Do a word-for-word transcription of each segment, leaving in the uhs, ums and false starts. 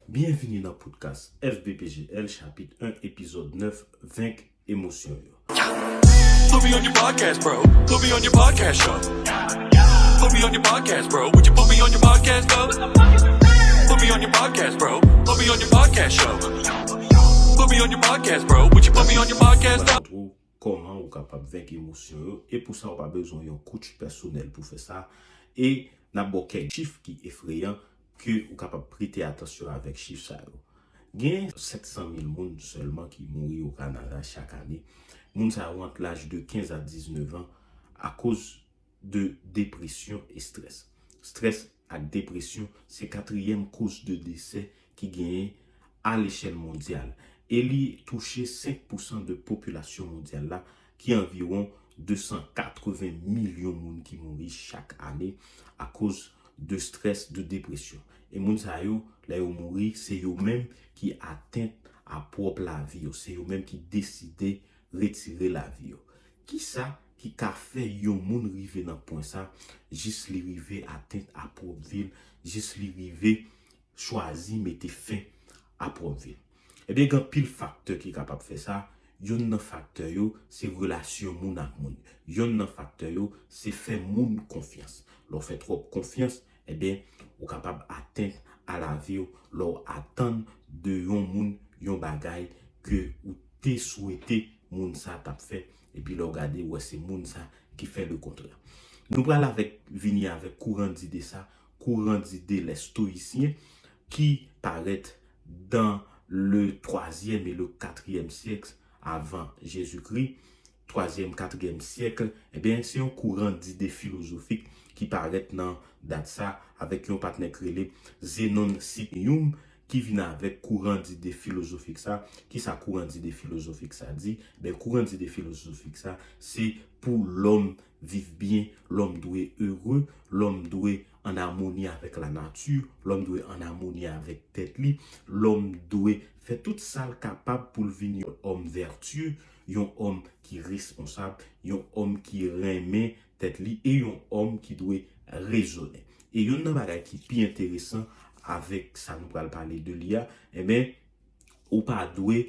Byenvini nan podcast F B P G L chapit en epizòd nèf, Venk emosyon yo. Put me on your podcast, bro. Put me on your podcast show. Put me on your podcast, bro. Would you put me on your podcast, though? Put me on your podcast, bro. Put me on your podcast show. Put me on your podcast, bro. Would you put me on your podcast, though? Kòman ou kapab venk emosyon yo, e pou sa ou pa bezwen yon coach pèsonèl pou fè sa. E n ap ba w kèk chif ki efreyan ke ou kapab prete atansyon avèk chif sa yo. Gen sèt san mil moun sèlman ki mouri o Kanada chak ane. Moun sa yo ant laj de kenz a diznèf an akoz de depresyon e strès. Strès ak depresyon se katriyèm koz de desè ki genyen a lechèl mondyal, e li touche senk pousan de popilasyon mondyal la, ki anviwon de san katreven milyon moun ki mouri chak ane akoz de strès, de depresyon. E moun sa yo, lè yo mouri, se yo menm ki atent a pwòp lavi yo, se yo menm ki deside retire lavi yo. Kisa ki ka fè yon moun rive nan pwen sa, jis li rive atent a pwòp vi l, jis li rive chwazi mete fen a pwòp vi l? Ebyen, gen anpil faktè ki kapab fè sa. Youn nan faktè yo, se relasyon moun ak moun. Youn nan faktè yo, se fè moun konfyans. Lè w fè twòp konfyans, ebyen, ou kapab atent a lavi w lè w atann de yon moun yon bagay ke ou te swete moun sa t ap fè, epi lè w gade, ou wè se moun sa ki fè le kontrè. Nou pral avèk, vini avèk kouran dide sa, kouran dide les stoïciens, ki parèt dans le troisième et le quatrième siècle avant Jésus-Christ, twazyèm, katriyèm syèk, ebyen, se yon kouran dide filozofik ki parèt nan dat sa avèk yon patnè k rele Zenon Citium, ki vin avèk kouran dide filozofik sa. Kisa kouran dide filozofik sa di? Ben, kouran dide filozofik sa, se pou lòm viv byen, lòm dwe ere, lòm dwe an amoni avèk lanati, lòm dwe an amoni avèk tèt li, lòm dwe fè tout sa l kapab pou l vin yon òm vètye, yon òm ki responsab, yon òm ki renmen tèt li e yon òm ki dwe rezonnen. E youn nan bagay ki pi enteresan avèk sa nou pral pale de li a, enben, ou pa dwe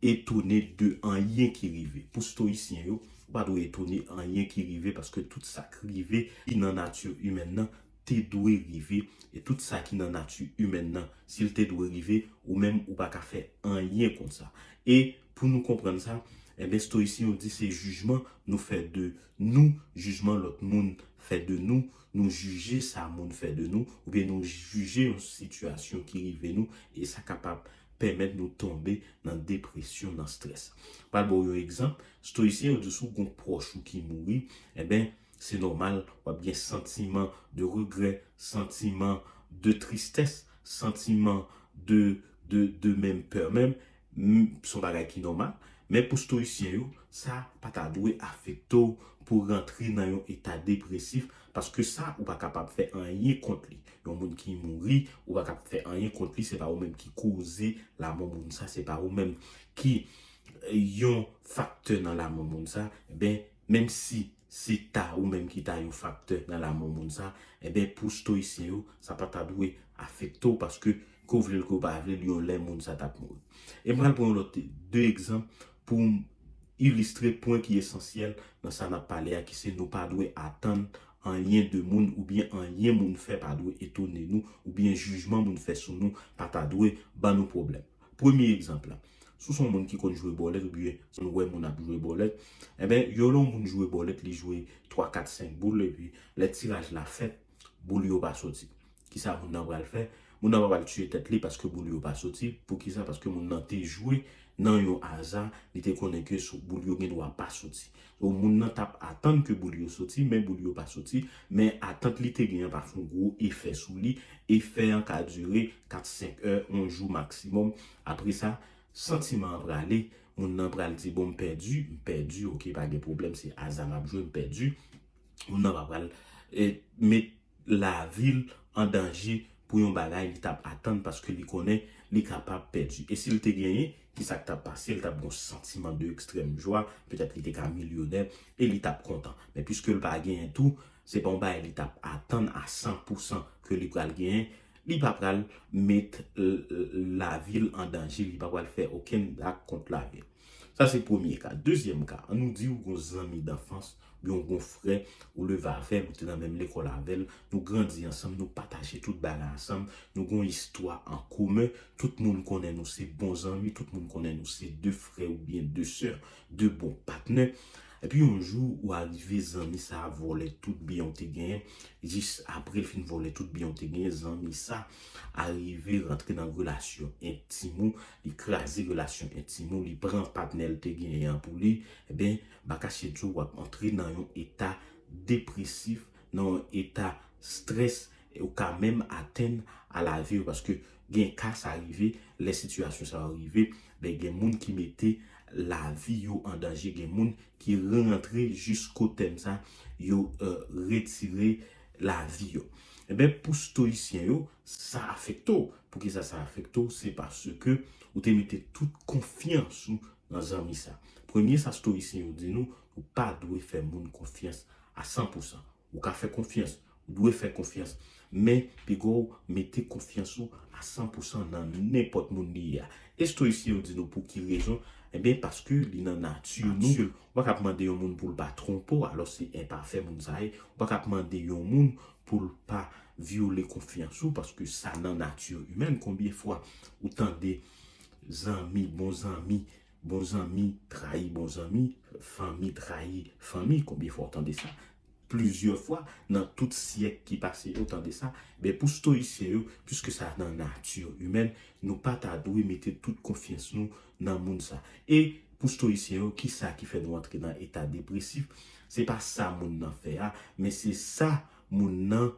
etone de anyen ki rive. Pou stoyisyen yo, ou pa dwe etone anyen ki rive paske tout sa k rive ki nan nati imèn nan te dwe rive. E tout sa ki nan nati imèn nan, si l te dwe rive, ou menm ou pa ka fè anyen kont sa. E pou nou konprann sa, enben, stoyisyen yo di se jijman nou fè de nou, jijman lòt moun fè de nou, nou jije sa moun fè de nou, oubyen nou jije yon sitiyasyon ki rive nou, e sa kapab pèmèt nou tonbe nan depresyon, nan strès. Pral ba w yon egzanp, stoyisyen yo di si w gen yon pwòch ou ki mouri, enben, se nòmal w ap gen santiman de regrè, santiman de tristès, santiman de, de, de menm pè menm, m, se yon bagay ki nòmal. Men pou stoyisyen yo, sa pa ta dwe afekte w pou w rantre nan yon eta depresif, paske sa, ou pa kapab fè anyen kont li. Yon moun ki mouri, ou pa kapab fè anyen kont li, se pa ou menm ki koze lanmò moun sa, se pa ou menm ki, eh, yon faktè nan lanmò moun sa. Ben, menm si se ta ou menm ki ta yon faktè nan lanmò moun sa, enben, pou stoyisyen yo, sa pa ta dwe afekte w, paske ke w vle l, ke w pa vle l, yon lè moun sa t ap mouri. E m pral pran yon lòt de egzanp pou m ilistre pwen ki esansyèl nan sa n ap pale a, ki se nou pa dwe atann anyen de moun, oubyen anyen moun fè pa dwe etone nou, oubyen jijman moun fè sou nou pa ta dwe ban nou pwoblèm. Premye egzanp la, si w se yon moun ki konn jwe bòlèt oubyen si w wè moun ap jwe bòlèt, enben, yon lè yon moun jwe bòlèt, li jwe twa, kat, senk boul, epi lè tiraj la fèt, boul yo pa soti. Kisa moun nan pral fè? Moun nan pa pral tiye tèt li paske boul yo pa soti. Poukisa? Paske moun nan te jwe nan yon aza, li te konnen ke sou boul yo gen dwa pa soti. Donk, moun nan t ap atann ke boul yo soti, men boul yo pa soti, men atant li te gen an pa fè yon gwo efè sou li. Efè an ka dire kat, senk è, yon jou maksimòm. Apre sa, santiman an prale, moun nan pral di, bon, m pèdi, m pèdi, oke, pa gen pwoblèm, se aza m ap jwe, m pèdi. Moun nan pa pral, eh, met lavi l an danje pou yon bagay li t ap atann paske li konnen li kapab pèdi. E si l te genyen, kisa k t ap pase? L t ap gen yon santiman de ekstrèm jwa, petèt li te ka milyonè e li t ap kontan. Men piske l pa genyen tou, se pa yon bagay li t ap atann a san pou san ke li pral genyen, li pa pral met l, l, lavi l an danje, li pa pral fè okenn zak kont lavi l. Sa se premye ka. Dezyèm ka, an nou di ou gon zanmi danfans, oubyen ou gon frè, ou leve avè l, ou te nan menm lekòl avè l, nou grandi ansanm, nou pataje tout bagay ansanm, nou gon istwa an komen, tout moun konnen nou se bon zanmi, tout moun konnen nou se de frè oubyen de sè, de bon patnè. Epi yon jou, ou arive, zanmi sa a vòlè tout byen ou te genyen. Jis apre l fin vòlè tout byen ou te genyen, zanmi sa a rive rantre nan relasyon entim ou, li kraze relasyon entim ou, li pran patnè l te genyen an pou li. Ebyen, m pa kache di w, w ap antre nan yon eta depresif, nan yon eta strès, e ou ka menm atenn a lavi w, paske gen ka sa rive, lè sitiyasyon sa yo rive, ben gen moun ki mete lavi yo an danje, gen moun ki rantre jisko tèm sa, yo, eh, retire lavi yo. Ebyen, pou stoyisyen yo, sa afekte w. Poukisa sa afekte w? Se paske ou te mete tout konfyans ou nan zanmi sa. Premye sa stoyisyen yo di nou, ou pa dwe fè moun konfyans a san pou san. Ou ka fè konfyans, ou dwe fè konfyans. Men, piga w mete konfyans ou a san pou san nan nenpòt moun li ye a. E stoyisyen yo di nou pou ki rezon? Ebyen, paske li nan nati nou. Ou pa ka ap mande yon moun pou l pa twonpe w, alò se enpafè moun sa ye. Ou pa ka ap mande yon moun pou l pa vyole konfyans ou, paske sa nan nati imèn. Konbyen fwa ou tande zanmi, bon zanmi, bon zanmi trayi bon zanmi, fanmi trayi fanmi? Konbyen fwa ou tande sa? Plizyè fwa nan tout syèk ki pase yo, tande sa. Ben, pou stoyisyen yo, piske sa nan nati imèn, nou pa ta dwe mete tout konfyans nou nan moun sa. E pou stoyisyen yo, ki sa ki fè nou antre nan eta depresif? Se pa sa moun nan fè a, men se sa moun nan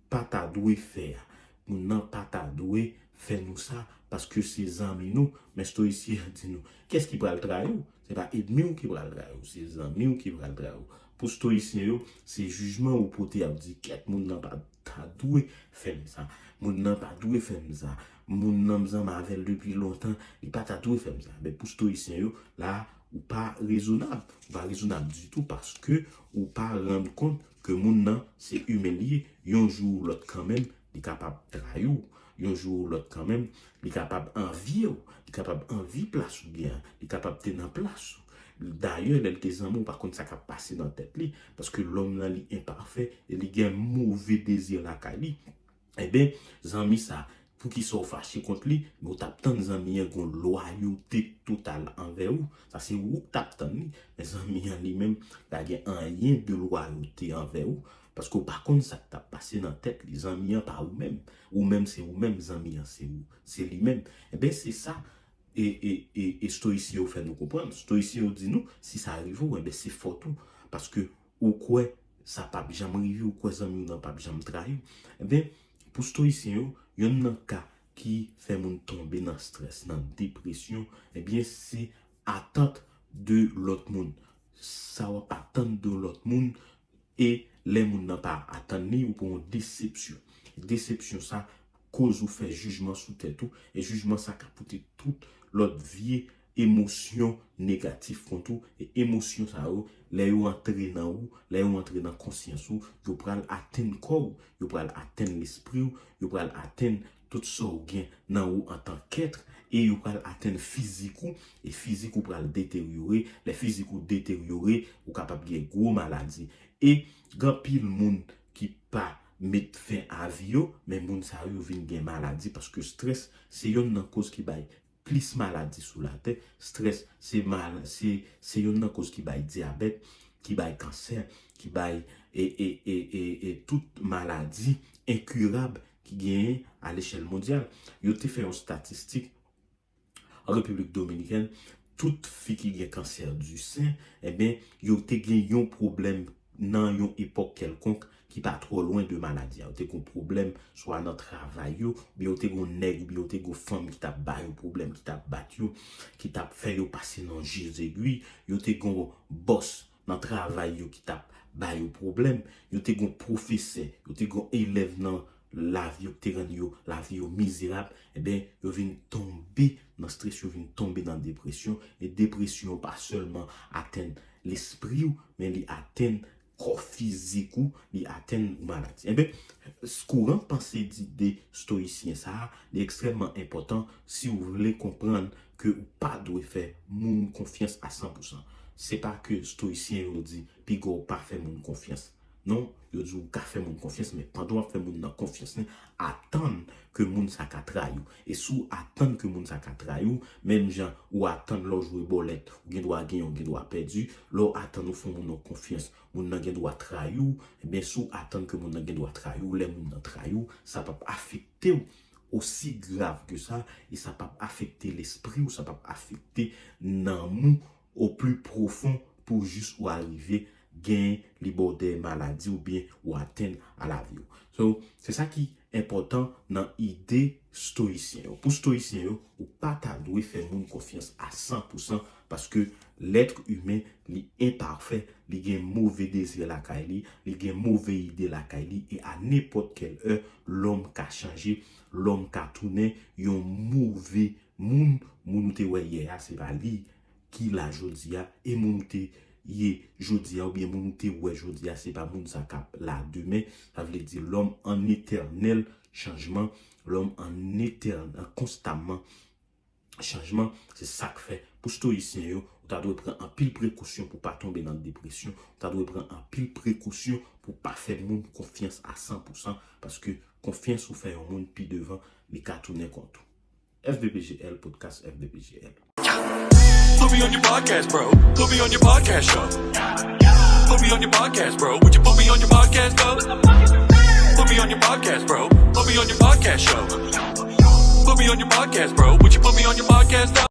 pa ta dwe fè a. Moun nan pa ta dwe fè nou sa, paske se zanmi nou. Men stoyisyen an di nou, kiyès ki pral trayi w? Se pa ènmi w ki pral trayi w, se zanmi w ki pral trayi w. Pou stoyisyen yo, se jijman ou pote, y ap di, kèt, moun nan pa ta dwe fè m sa. Moun nan pa dwe fè m sa. Moun nan m zanmi avè l depi lontan, li pa ta dwe fè m sa. Men pou stoyisyen yo, la, ou pa rezonab. Ou pa rezonab ditou paske ou pa rann kont ke moun nan se imen li ye. Yon jou ou lòt kanmenm, li kapab trayi w. Yon jou ou lòt kanmenm, li kapab anvye w. Li kapab anvi plas ou gen an. Li kapab te nan plas ou. Dayè, lè l te zanmi w, ou pa konn sa k ap pase nan tèt li. Paske lòm nan, li enpafè e li gen move dezi lakay li. Ebyen, zanmi sa, poukisa w fache kont li? Men w t ap tann zanmi an gon lwayote total anvè ou. Sa se ou k t ap tann li. Men zanmi an li menm, pa gen anyen de lwayote anvè ou. Paske w pa konn sa k t ap pase nan tèt li. Zanmi an pa ou menm. Ou menm se ou menm, zanmi an se ou, se li menm. Ebyen, se sa e, e, e, e stoyisyen yo fè nou konprann. Stoyisyen yo di nou, si sa rive w, enben, se fòt ou. Paske ou kwè sa p ap janm rive, ou kwè zanmi w nan p ap janm trayi w. Enben, pou stoyisyen yo, yonn nan ka ki fè moun tonbe nan strès, nan depresyon, enben, se atant de lòt moun. Sa w ap atann de lòt moun, e lè moun nan pa atann li, ou pran yon desepsyon. Desepsyon sa koz ou fè jijman sou tèt ou, e jijman sa ka pote tout lòt vye emosyon negatif kont ou, e emosyon sa yo, lè yo antre nan ou, lè yo antre nan konsyans ou, yo pral atenn kò w, yo pral atenn lespri w, yo pral atenn tout sa w gen nan ou antan k èt, e yo pral atenn fizik ou, e fizik ou pral deteryore. Lè fizik ou deteryore, ou kapab gen gwo maladi. E gen anpil moun ki pa met fen a vi yo, men moun sa yo vin gen maladi, paske strès se yonn nan koz ki bay plis maladi sou latè. Strès se mal, se, se yonn nan koz ki bay dyabèt, ki bay kansè, ki bay e, e, e, e, e tout maladi enkirab ki genyen a lechèl mondyal. Yo te fè yon statistik an Repiblik Dominikèn, tout fi ki gen kansè di sen, enben, yo te gen yon pwoblèm nan yon epòk kèlkonk ki pa twò lwen de maladi a. Yo te gen pwoblèm swa nan travay yo, oubyen yo te gen nèg, oubyen yo te gen fanm ki t ap ba yo pwoblèm, ki t ap bat yo, ki t ap fè yo pase nan je zegwi, yo te gen bòs nan travay yo ki t ap ba yo pwoblèm, yo te gen pwofesè, yo te gen elèv nan lavi yo ki te rann yo, lavi yo mizerab, enben, yo vin tonbe nan strès, yo vin tonbe nan depresyon. E depresyon pa sèlman atenn lespri w, men li atenn kò fizik ou, li atenn ou maladi. Enben, kouran panse di de stoyisyen sa a, li ekstrèmman enpòtan si w vle konprann ke ou pa dwe fè moun konfyans a san pou san. Se pa ke stoyisyen yo di piga w pa fè moun konfyans. Non, yo di ou ka fè moun konfyans, men pandan w ap fè moun nan konfyans li, atann ke moun sa ka trayi w. E si w atann ke moun sa ka trayi w, menm jan ou atann lè w jwe bòlèt, ou gen dwa genyen, ou gen dwa pèdi, lè w atann ou fè moun nan konfyans, moun nan gen dwa trayi w, ebyen si w atann ke moun nan gen dwa trayi w, lè moun nan trayi w, sa p ap afekte w osi grav ke sa, e sa p ap afekte lespri w, sa p ap afekte nanm ou o pli pwofon pou jis ou arive gen li ba w dèyè maladi oubyen ou atenn a lavi w. So, se sa ki enpòtan nan ide stoyisyen yo. Pou stoyisyen yo, ou pa ta dwe fè moun konfyans a san pou san paske lèt imen, li enpafè, li gen move dezi lakay li, li gen move ide lakay li, e a nenpòt kèl è, lòm ka chanje, lòm ka tounen yon move moun, moun ou te wè yè a, se pa li ki la jodi a, e moun ou te ye jodi a, oubyen moun ou te wè jodi a, se pa moun sa k ap la demen. Sa vle di lòm an etènèl chanjman, lòm an etènèl, an konstamman chanjman. Se sa k fè, pou stoyisyen yo, ou ta dwe pran anpil prekosyon pou pa tonbe nan depresyon, ou ta dwe pran anpil prekosyon pou pa fè moun konfyans a san pou san, paske konfyans ou fè yon moun pi devan, li ka tounen kont ou. F B P G L, podcast F B P G L. Put me on your podcast, bro. Put me on your podcast show. Put me on your podcast, bro. Would you put me on your podcast, though? Put me on your podcast, bro. Put me on your podcast show. Put me on your podcast, bro. Would you put me on your podcast, though?